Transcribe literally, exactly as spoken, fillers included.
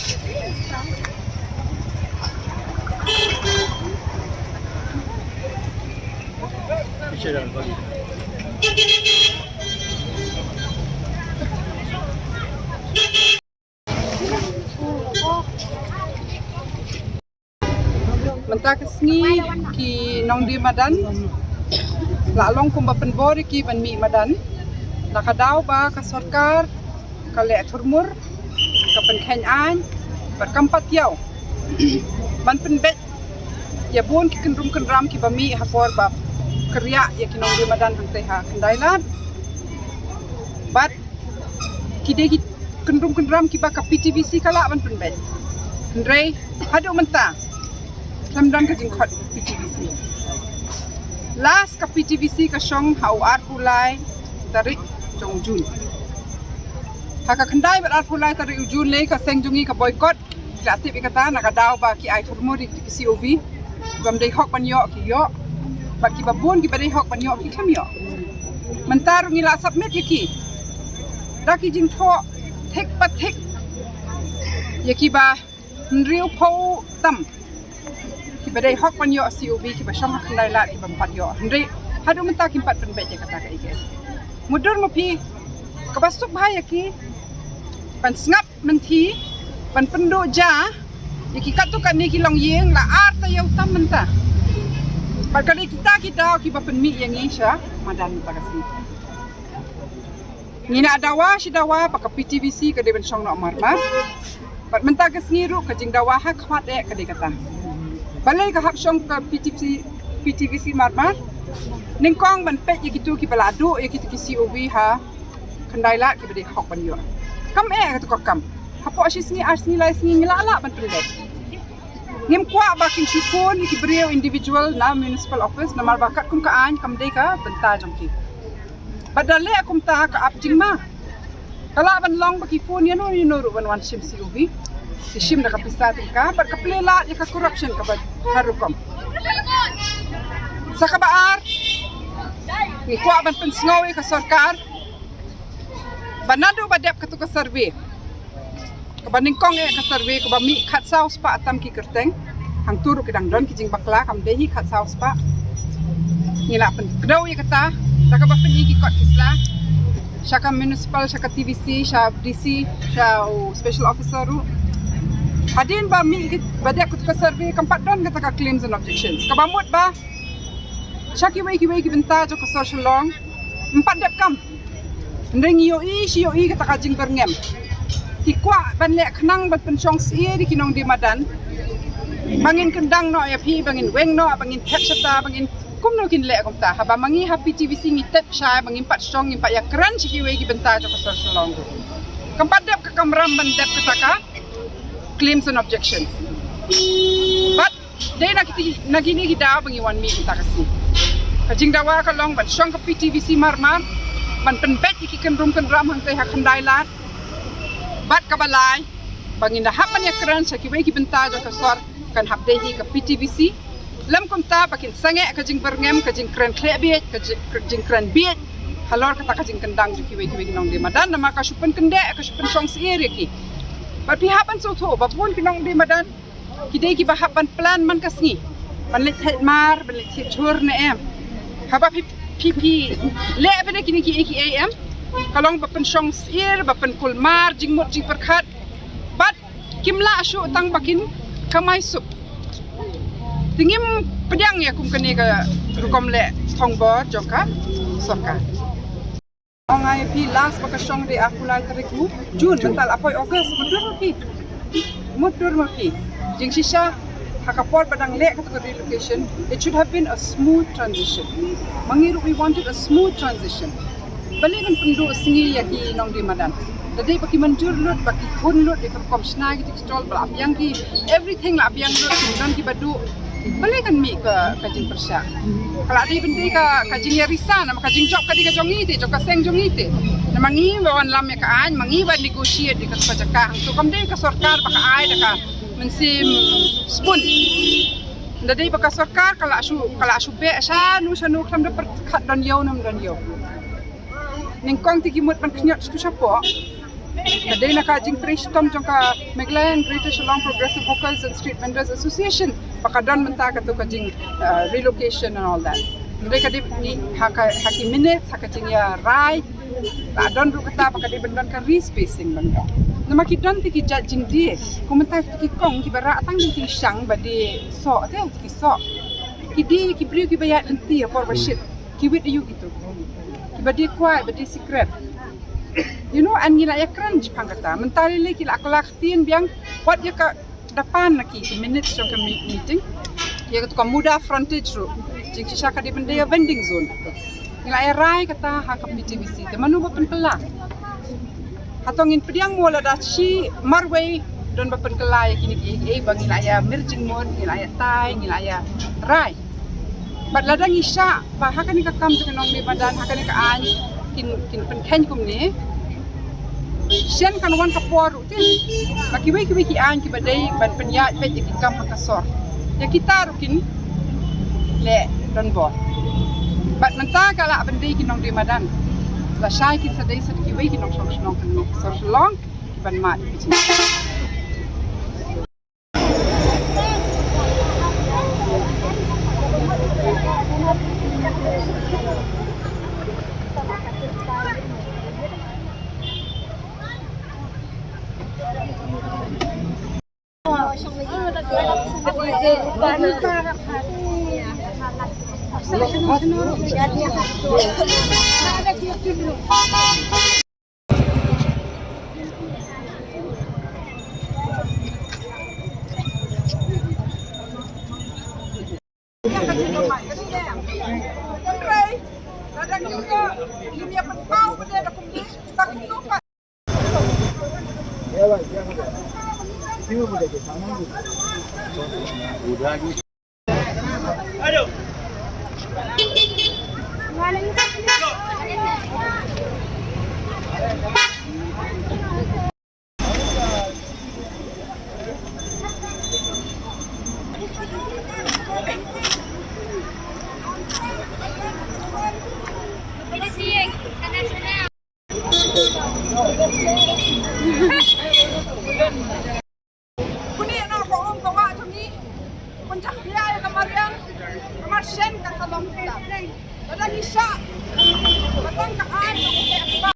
Mynta ka sngi ki nongdie madan la long kumba pynbor ïa ki ban mih madan. Na ka daw ba ka sorkar ka leh thurmur, ka pynkheiñ aiñ, bad kam pat ïaw ban pynbeit ïa bun ki kyndrum kyndram kiba mih ha por ba kyrïah ïa ki nongdie madan hangtei ha Khyndai Lad. Bad ki dei ki kyndrum kyndram kiba ka P T V C ka lah ban pynbeit. Hynrei haduh mynta khlem don ka jingkhot P T V C. Last ka P T V C ka shong ha u arphew lai tarik jong u Jun. Ha ka khyndai bad arphew lai tarik u Jun lei ka seng jong ngi ka boycott. Ki la tip ïa kata na ka daw ba ki ai thurmur ïa ki C O V. Kiba ym dei hok ban ïoh ki ïoh. Bad kiba bun kiba dei hok ban ïoh ki khlem ïoh. Mynta ruh ngi la submit ïa ki da ki jingthoh thik pa thik ïa kiba hynriewphew tam kiba dei hok ban ïoh C O V kiba shong ha Khyndai Lad kiba ym pat ïoh. Hynrei haduh mynta kim pat pynbeit ïa kata kaei kaei. Mutdur ma phi, kaba suk bha ïa ki ban sngap mynthi, ban pynduh ja ïa ki katto katne ki longïing la ar taïew tam mynta. Bad ka dei kita ki daw kiba pynmih ïa ngi sha madan mynta ka sngi. Ngi la dawa shi dawa ba ka P T V C ka dei ban shong noh marmar. Bad mynta ka sngi ruh ka jingdawa ha khmat eh ka dei kata. Balei ka hap shong ka P T V C, P T V C marmar? Nyngkong ban peit ïa kito kiba la duh ïa kito ki C O V ha Khyndai Lad kiba dei hok ban ïoh. Kam eh kata ka kam. Hapoh shi sngi, ar sngi, lai sngi ngi la lah ban pynbeit. Ngim kwah ba kin shu phone ïa ki briew individual na municipal office namar ba katkum ka aiñ kam dei ka bynta jong ki. Bad da leh kumta ka ap jingma. Ka lah ban long ba ki phone ïano ïano ruh ban wan shim C O V. Ki shim da ka pisa tyngka bad ka plie lad ïa ka corruption kaba har rukom. Sa kaba ar, ngi kwah ban pynsngew ïa ka sorkar ba naduh ba dep katu ka survey, kaba nyngkong eh ka survey kaba mih khatsaw spah tam ki kyrteng. Hangtu ruh ki dang don ki jingbakla, kam dei hi khatsaw spah. Ngi la pynkdew ïa kata da kaba pyni ki kot ki sla sha ka municipal, sha ka T V C, sha D C, sha u special officer ruh. Hadien ba mih ki, ba dep katu ka survey kam pat don kata ka claims and objections. Kaba mut ba sha kiwei kiwei ki bynta jong ka sor Shillong ym pat dep kam. Hynrei ngi ïohi shi ïohi kata ka jingbyrngem. Ki kwah ban leh khnang ban pynshong syier ïa ki nongdie madan. Ba ngin kyndang noh ïa phi, ba ngin weng noh, ba ngin thep shata, ba ngin kumno kin leh kumta. Haba ma ngi ha P T V C ngi tep shai ba ngim pat shong, ngim pat ïakren sha kiwei ki bynta jong ka sor Shillong ruh. Kam pat dep ka kamram ban dep kata ka claims and objections. Bad dei na kiti, na kine ki daw ba ngi wan mih mynta ka sngi. Ka jingdawa ka long ban shong ka P T V C marmar, ban pynbeit ïa ki kynrum kynram hangtei ha Khyndai Lad. Bad kaba lai, ba ngin da hap ban ïakren sha kiwei ki bynta jong ka sor, kan hap dei hi ka P T V C. Lym kumta ba kin sangeh ka jingbyrngem, ka jingkren khleh bieit, ka ji-, ka jingkren bieit halor kata ka jingkyndang jong kiwei kiwei ki nongdie madan, namar ka shu pynkyndeh, ka shu pynshong syier ïa ki. Bad phi hap ban sngewthuh ba bun ki nongdie madan ki dei kiba hap ban plan man ka sngi ban leit thait mar, ban leit thait jhur ne em. Haba phi, phi, phi leh bad kine kiei kiei em, ka long ba pynshong syier, ba pynkulmar jingmut jingpyrkhat. Bad kim lah shuh tang ba kin kamai suk. Te ngim pdiang ïa kum kane ka rukom leh thongbor jong ka sorkar. Ong ai phi last ba ka shong dei arphew lai tarik u June, mynta la poi August, mutdur ma phi. Mutdur ma phi. Jingshisha ha ka por ba dang leh kata ka relocation, it should have been a smooth transition. Ma ngi ruh we wanted a smooth transition. Balei ban pynduh sngi ïa ki nongdie madan? Da dei ba ki mynjur lut, ba ki hun lut ïa ka rukom shna ki stall, ba la biang ki, everything la biang lut, ki don kiba duh. Balei kan mih ka, ka jingpyrshah? Ka la dei ban dei ka, ka jingïarisa, namar ka jingjop ka dei ka jong ngi te, jong ka seng jong ngi te. Namar ngi ba wan lam ïa ka aiñ, ma ngi ba negotiate ïa ka jaka. Hangto kam dei ka sorkar ba ka ai da ka mynsiem spoon. Da dei ba ka sorkar ka la shu, ka la shu beh shano shano, khlem da pyrkhat don ïew ne ym don ïew. Nyngkong te ki mut ban khñiot shatu shapoh. Ka dei na ka jingtrei shitom jong ka Meghalaya and Greater Shillong Progressive Hawkers and Street Vendors Association ba ka don mynta kato ka jing, uh, relocation and all that. Hynrei ka dei ni ha ka, ha ki minutes, ha ka jingïarai, la don ruh kata ba ka dei ban don ka respacing ban don. Namar ki don te ki jait jingdie, kum mynta ki kong kiba rah tang jong ki shang ba die soh te, ki soh. Ki die ki briew kiba ïaid lynti ha por ba shit. Ki wit aïu kito. Kiba die kwai, ba die secret. You know, and ngi la ïakren shaphang kata. Mynta lei lei ki la kylla ktien biang, wat ïa ka da pan na ki, ki minutes jong ka mi-, meeting. Ïa kato ka muda frontage ruh. Jingshisha ka dei ban dei ïa vending zone. Ngi la ïarai kata ha ka P T V C. Te mano ba pynkylla? Hato ngin pdiang mo lada shi marwei don ba pynkylla ïa kine kiei kiei ba ngi la ïa mir jingmut, ngi la ïa tai, ngi la ïa rai. Bad lada ngi shah ba ha kane ka kam jong ka nongdie madan, ha kane ka aiñ kin, kin pynkheiñ kumne. Shen kan wan ka por ruh te ba kiwei kiwei ki aiñ kiba dei ban pynïaid peit ïa ki kam ha ka sor, ïa kita ruh kin leh donbor. Bad mynta ka lah ban dei ki nongdie madan. Lashai kin sa dei sa kiwei ki nongshong shnong ha sor Shillong kiban mad ïa ki jingeh. Kuni ïa ka um ka wah jong ngi. Pynjah khia ïa ka mariang. Ka mar shen kan sa long kita. Lada ngi shah, ka tang ka aiñ ka